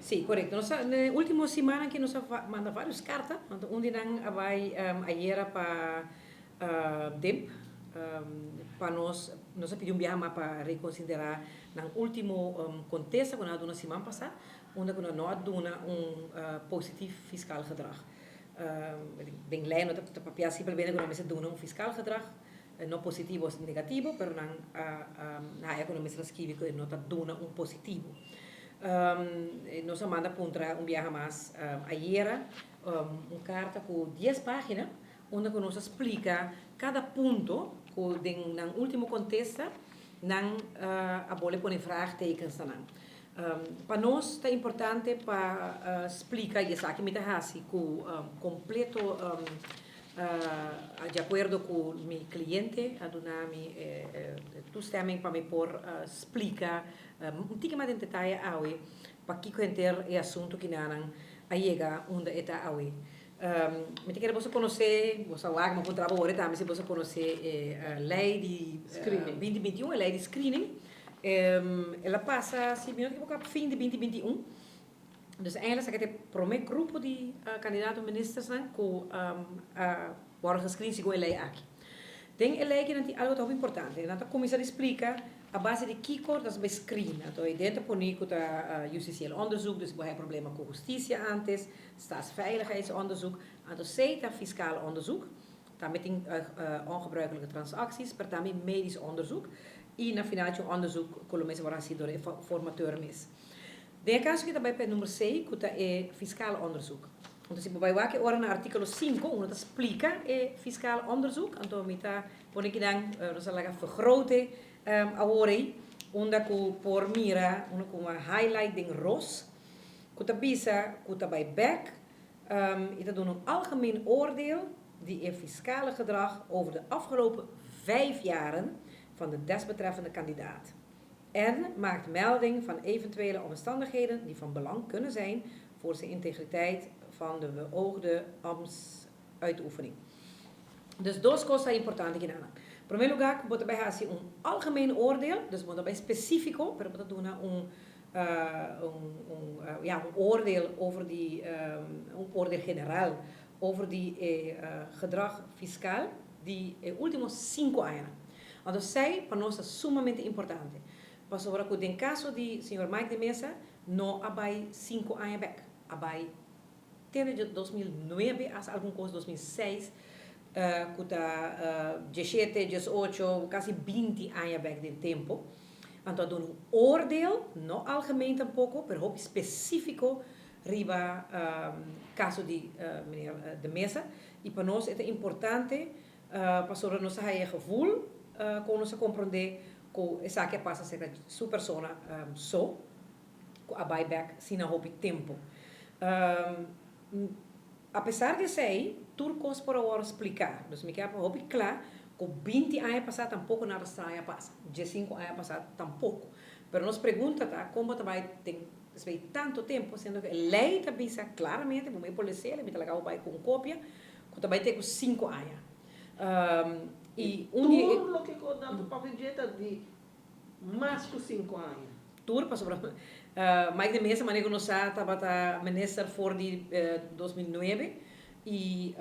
Si, korekto. Nos a, na e último simannan aki nos a manda vários karta. Anto un di nan a bai ayera pa DIMP pa nos, nos a pidi un biaha mas pa rekonsiderá nan último kontesta ku nan a duna siman pasá, unda ku nan no a duna un positief fiskaal gedrag. Den lei no ta papia simplemente ku nan mester duna un fiskaal gedrag, no positivo of negativo, pero nan a haya ku nan mester a skibi ku e no ta duna un positivo. Nos a manda puntra un biaha mas ayera un karta ku dies pagina unda ku nos a splika kada punto ku den nan ultimo kontesta nan a bole pone vraagtekens na nan. Pa nos ta importante pa splika i esaki mi ta hasi ku kompleto di akuerdo ku mi kliente a duna mi e toestemming pa mi por splika un tiki mas den detaye awe pakiko henter e asuntu kinanan a yega unda e ta awe. Mi ta kere boso konosé, boso a wak, mi a puntra bo ora tambe si boso konosé e lei di 2021, e lei di screening. El a pasa, si mi no ta ekiboká, fin di 2021. Dus eigenlijk esaki ta e promé grupo di kandidato ministersnan ku a wòrdu gescreen segun e lei aki. Den e lei aki nan tin algu ta hopi importante. Nan ta kuminsá di splika a base di kiko ta bai screen. Anto e den ta pone ku ta justitieel onderzoek, dus bo haya problema ku hustisia antes, staatsveiligheidsonderzoek, anto sei ta fiskaal onderzoek. Tambe tin ongebruikelijke transacties, pero tambe medisch onderzoek i na final tin un onderzoek ku lo mester wòrdu hasi dor e formateur mes. Den e kaso aki ta bai pa e number sei ku ta e fiskaal onderzoek. Anto si bo bai wak e ora na artíkulo sinku unda ta splika e fiskaal onderzoek, anto mi ta pone kinan nos a laga vergrote awor ei unda ku por mira unda ku a highlight den ros ku ta bisa ku ta bai bek i ta duna un algemeen oordeel di e fiskale gedrag over de afgelopen vijf jaren van de desbetreffende kandidaat. En maakt melding van eventuele omstandigheden die van belang kunnen zijn voor zijn integriteit van de beoogde ambtsuitoefening. Dus dos kos ta importante aki nan. Promé lugá ku bo ta bai hasi un algemeen oordeel, dus bo no ta bai spesífiko, pero bo ta duna un un ya un oordeel over di un oordeel general over di e gedrag fiskal di e último sinku añanan. Anto esei pa nos ta sumamente importante, pasobra ku den kaso di señor Mike de Meza no a bai sinku aña bèk, a bai te na 2009 hasta algun kos 2006 ku ta diesshete, diesocho, kasi binti aña bèk den tempu. Anto a duna un oordeel, no algemeen tampoko, pero hopi spesífiko riba kaso di meneer de Meza. I pa nos e ta importante pasobra nos a haya e gevoel kon nos a komprondé ku esaki a pasa serka su persona so, ku a bai bèk sin a hopi tempu. Apesar di esei, tur kos por a wòrdu spliká. Dus mi ke pa hopi kla ku 20 aña pasá tampoko nada straño a pasa, 15 aña pasá tampoko. Pero nos pregunta ta, kon bo ta bai den Despues di tanto tempo, siendo cu e ley ta bisa claramente, bo mey por lesela, mi ta laga bo bay cu un copia, cu ta bay te cu 5 aña. Y un di e. Tur loke cu nan ta papia dje ta di mas cu 5 aña. Tur, pasobra Mike de Meza, manera cu nos sa, tabata minister for di 2009 y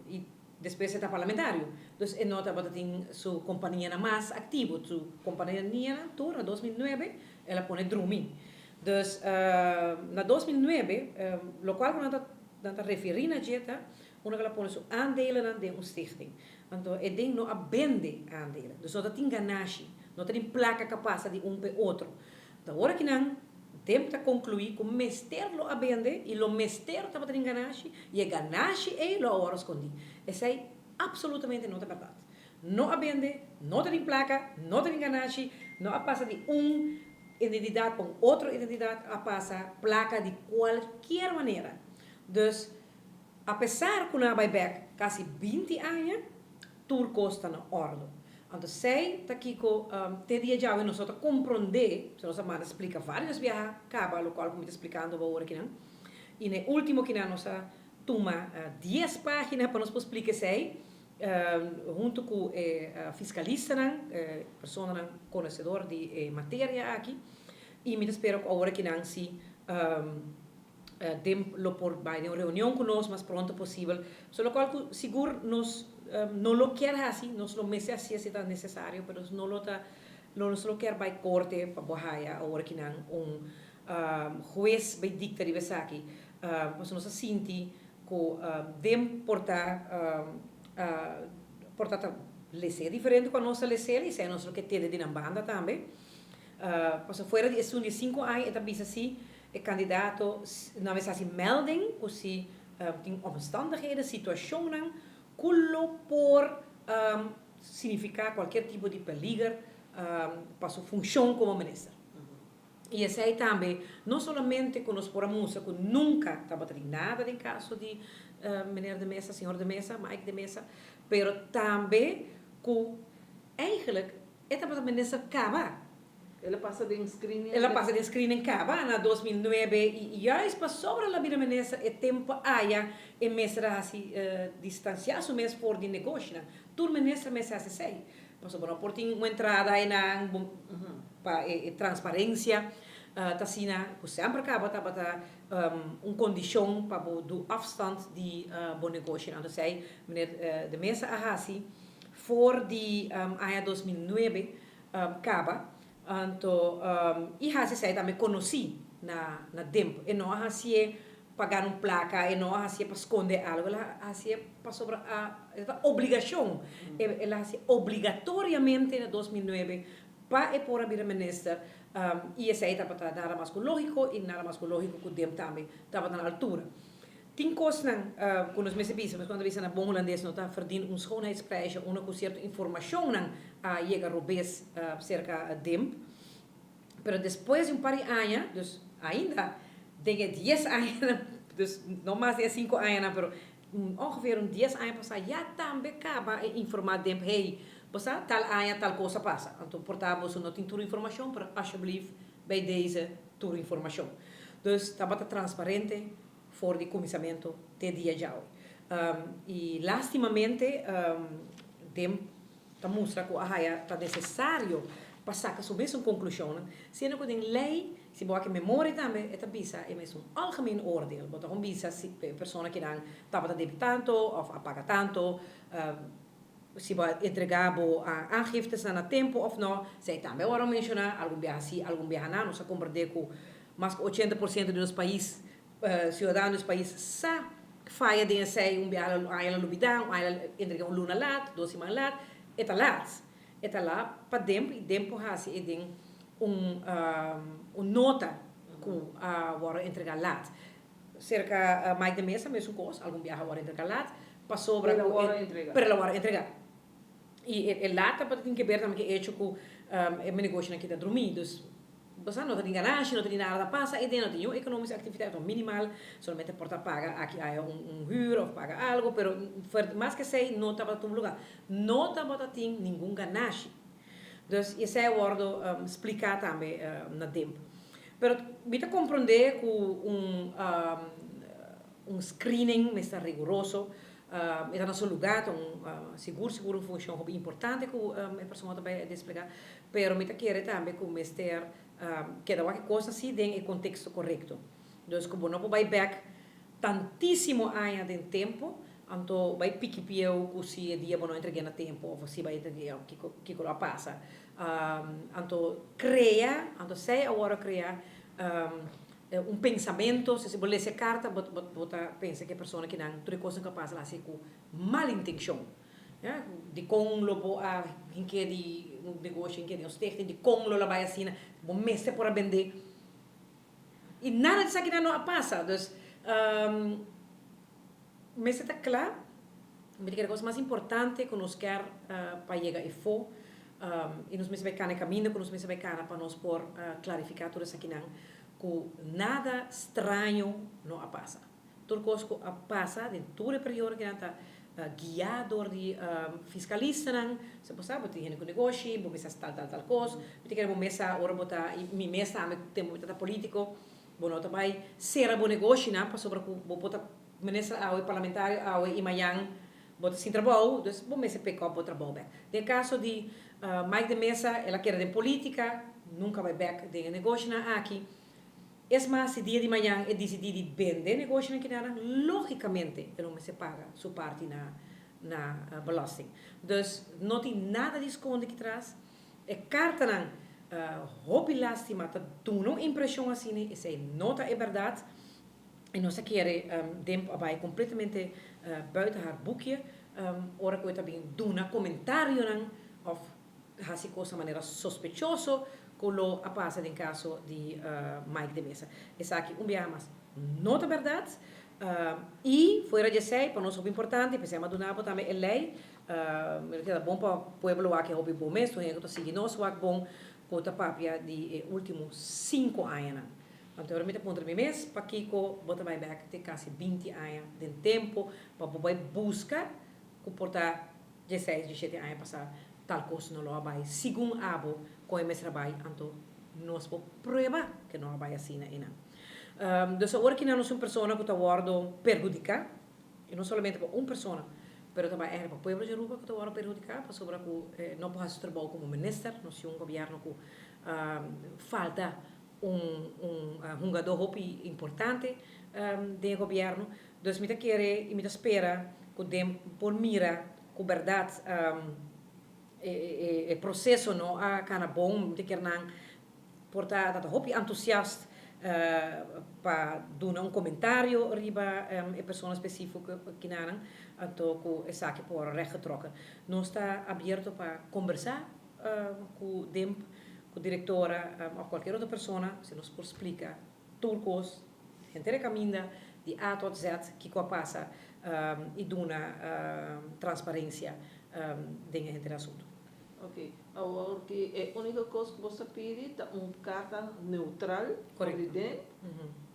y despues e ta parlamentario. Dus e no tabata tin su companianan mas activo. Su companianan tur na 2009 El a pone drumi. Dus na 2009, lokual ku nan ta nan ta referí na dje ta unda ku el a pone su aandelennan den un stichting. Anto e den no a bende aandelen. Dus no ta tin ganashi, no ta tin plaka ku a pasa di un pa e otro. Anto awor aki nan dem ta konkluí ku mester lo a bende i lo mester tabata tin ganashi i e ganashi ei lo a wòrdu skondí. Esei apsolutamente no ta bèrdat. No a bende, no ta tin plaka, no ta tin ganashi, no a pasa di un identidat pa un otro identidat, a pasa plaka di kualkier manera. Dus, apesar ku nan a bai bèk kasi 20 aña, tur kos ta na òrdu. Anto esei ta kiko te dia djawe nos no ta komprondé, pasobra nos a manda splika vários biaha kaba lokual ku mi ta splikando bo awor akinan. I na e último kinan nos a tuma 10 página pa nos por splika esei. Huntu ku e fiskalistanan, personanan konosedor di e materia aki, i mi ta spera ku awor aki nan si DIMP lo por bay den un reunion cu nos mas pronto posibel. So locual cu sigur nos no lo kier haci, nos lo mester haci si ta necesario, pero nos no lo ta, nos lo kier bay corte pa bo haya awor kinan un huez bay dicta riba esaki. Pasobra nos a sinti cu DIMP por ta por ta ta lese diferente cu anos ta lesel y esey nos lo ke tende di nan banda tambe. Pasobra fuera di esun di e sinku aña e ta bisa si e kandidato nan mester hasi melding ku si tin omstandigheden, situashonnan ku lo por signifiká kualkier tipo di peliger pa su funshon komo minister. I esei tambe no solamente ku nos por a mustra ku nunka tabata tin nada den kaso di meneer de Meza, señor de Meza, Mike de Meza, pero tambe ku eigenlijk E tabata minister kaba. El a pasa den screening. El a pasa den screening kaba na 2009 i juist pasobra el a bira minister e tempo aya e mester a hasi distancia su mes for di negoshinan. Tur minister mester hasi esei. Pasobra no por tin un entrada einan pa e transparencia ta asina cu semper kaba tabata un condicion pa bo do afstand di bo negoshinan. Anto esei meneer De Meza a hasi. For di aña 2009 kaba, anto i hasi esei tambe konosí na na DIMP. E no a hasié pa gana un plaka, e no a hasié pa skonde algu, el a hasié pasobra a e ta obligashon. El a hasié obligatoriamente na 2009 pa e por a bira minister i esei tabata nada mas ku lógiko i nada mas ku lógiko ku DIMP tambe tabata na altura. Tin kosnan ku nos mester bisa, meskos nan ta bisa na bon hulandes no ta verdien un schoonheidsprijsje unda ku sierto informashonnan a yega robes serka DIMP. Pero despues di un par di aña, dus ainda den e dies añanan, dus no mas di e sinku añanan, pero ongeveer un dies aña pasá ya tambe kaba e informá DIMP, hey, bo sa tal aña tal kos a pasa. Anto por ta boso no tin tur informashon, pero alsjeblieft bij deze tur informashon. Dus tabata transparente for di kuminsamentu te dia djawe. I lastimamente den ta mustra ku a haya ta nesesario pa saka su mesun konklushonnan, siendo ku den lei, si bo wak e memoria tambe, e ta bisa e mesun algemeen oordeel. Bo ta kon bisa si e persona kinan tabata debe tanto òf a paga tanto, si bo a entregá bo aangiftesnan na tempu òf nò. Esei tambe a wòrdu menshoná, algun biaha si, algun biaha na. Nos a komprendé ku Mas ku 80% di nos pais, siudadano di nos pais sa faya den esei, un biaha un aña la lubidá, un aña la entrega un luna lat, dos siman lat, e ta lat. E ta lat pa demp i demp por hasi e den un un nota ku a wòrdu entregá lat. Serka Mike de Meza mesun kos, algun biaha a wòrdu entregá lat pasobra ku e pero el a wòrdu entregá. I e lat tabata tin keber tambe ku e echo ku e negoshonan kita drumí, dus Bosa no ta tin ganashi, no ta tin nada ta pasa eden, no tin niun economische activiteit of minimal, solamente por ta paga aki aya un huur of paga algo, pero mas ke esei no tabata tuma lugar. No tabata tin ningun ganashi. Dus y esei a wordo splica tambe na DIMP. Pero mi ta comprende cu un un screening mester riguroso, E ta na su lugá, ta un sigur sigur un funshon hopi importante ku e persona ta bai desplegá, pero mi ta kere tambe ku mester keda wak e kos así den e konteksto korekto. Dus ku bo no por bai bèk tantísimo aña den tempu, anto bai piki pieu ku si e dia bo no entreg'é na tempu òf si bai entreg'é òf kiko kiko lo a pasa. Anto krea, anto esei awor a krea Un pensamento, si bo lesa e karta bo bo ta pensa ku e persona kinan tur e kosnan ku a pasa la hasi ku mal intenshon. Ya, dikon lo bo a hink'é di un negoshi, hink'é di un stichting, dikon lo la bai asina, bo mester por a bend'é. I nada di esakinan no a pasa. Dus, mester ta kla, mi ta kere kos mas importante ku nos kier pa yega efó i nos mester bai kana e kaminda ku nos mester bai kana pa nos por klarifiká tur esakinan ku nada straño no a pasa. Tur kos ku a pasa den tur e periodo kinan ta guiá dor di fiskalistanan. So bo sa bo tin hende ku negoshi, bo mester hasi tal tal tal kos. Mi ta kere bo mes sa ora bo ta i mi mes tambe tempu mi ta ta polítiko bo no ta bai sera bo negoshinan pasobra ku bo por ta Minister awe, parlamentario awe y mayan bo ta sin trabou, dus bo mester pick up bo trabou bek. Den caso di Mike de Meza, el a keda den politica, nunca bai bek den e negoshonan aki. Es mas, si dia di mañan e disidí di bende e negoshinan kinanan, lógikamente e lo mester paga su parti na na belasting. Dus no tin nada di skonde aki tras. E kartanan hopi lástima ta duna un impreshon asina, esei no ta e bèrdat. I nos a kere Demp a bai kompletamente buiten haar boekje ora ku e ta bin duna komentarionan òf hasi kos na manera sospechoso ku lo a pasa den kaso di Mike de Meza. Esaki un biaha mas no ta bèrdat i fuera di esei pa nos hopi importante, p'esei a duna bo tambe e lei, mi ta keda bon pa pueblo wak e hopi bon mes, tur hende ku ta sigui nos wak bon ku ta papia di e ultimo sinku añanan. Anto ora mi ta puntra mi mes, pakiko bo ta bai bek te kasi 20 aña den tempu pa bo bai buska ku por ta 16, 17 aña pasá tal kos no lo a bai segun abo kon e mester a bai, anto nos por prueba ke no a bai asina einan. Dus awor kinan nos un persona ku ta wòrdu perhudiká, i no solamente pa un persona, pero ta bai eigenlijk pa pueblo di Aruba ku ta wòrdu perhudiká pasobra ku no por hasi su trabou komo minister, nos tin un gobièrnu ku falta un un hungadó hopi importante den e gobièrnu. Dus mi ta kere i mi ta spera ku den por mira ku bèrdat e proseso no a kana bon. Mi ta kere nan por ta ta hopi antusiast pa duna un komentario riba e persona spesífiko kinanan, anto ku esaki por wòrdu rechtgetrokken. Nos ta abierto pa kombersá ku DIMP, ku direktora òf kualkier otro persona, si nos por splika tur kos henter e kaminda di A tot Z kiko a pasa i duna transparensia den e henter asuntu. Ok, awor ki e úniko kos ku bo ta pidi ta un karta neutral for di DIMP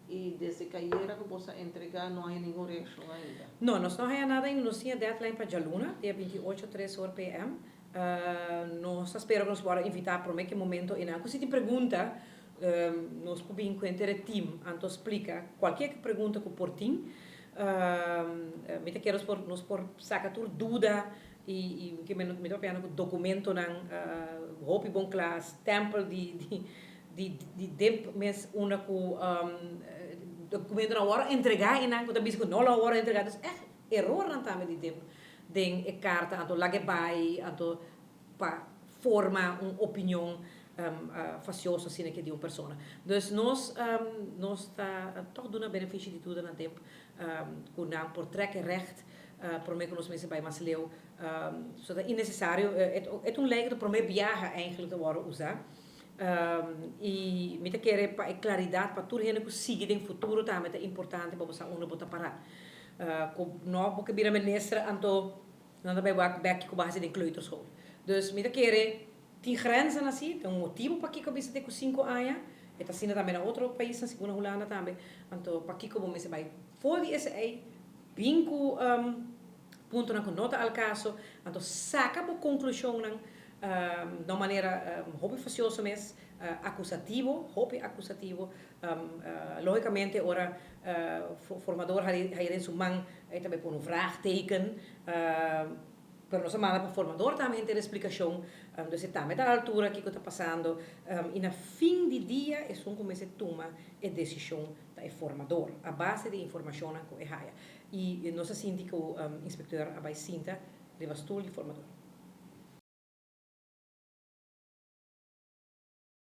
i desde ku ayera ku bo sa entregá no hay ningun reakshon ainda? No, nos no haya nada ainda, nos tin e deadline pa djaluna, dia 28 3 or PM. Nos ta spera ku nos por a invitá promé ku e momento einan. Ku si tin pregunta, nos por bin ku henter e team anto splika kualkier pregunta ku por tin. Mi ta kere nos por saka tur duda i mi ta papiando ku dokumentonan hopi bon kla, stèmpel di di DIMP mes unda ku dokumentonan a wòrdu entregá einan ku ta bisa ku no lo a wòrdu entregá. Dus ègt erornan tambe di DIMP den e karta anto laga e bai anto pa forma un opinion fasioso asina ke di un persona. Dus nos nos ta tòg duna benefishi di duda na DIMP ku nan por trèk e règt promé ku nos mester bai mas leu. So ta innesesario, e ta un lei ku ta promé biaha eigentlik ta wòrdu usá i mi ta kere pa e klaridat pa tur hende ku sigui den futuro tambe ta importante pa bo sa unda bo ta pará. Ku no bo ke bira minister anto nan ta bai wak bek kiko bo a hasi den kleuterschool. Dus mi ta kere tin grenzen asi, ta un motibu pakiko a bisa te ku 5 aña, e ta asina tambe na otro paisnan, sigur na Hulanda tambe, anto pakiko bo mester bai for di esei bin ku puntonan ku no ta al kaso, anto saka bo konklushonnan na un manera hopi fasioso mes, akusativo, hopi akusativo. Lógicamente ora formador haya den su man e ta bay pone un vraagteken, pero nos a manda pa formador tambe henter e splicacion, dus e tambe ta a la altura kico ta pasando y na fin di dia esun cu mester tuma e decision ta e formador a base di e informacionnan cu e haya. Y nos a sinti cu inspecteur a bay sinta riba stoel di formador.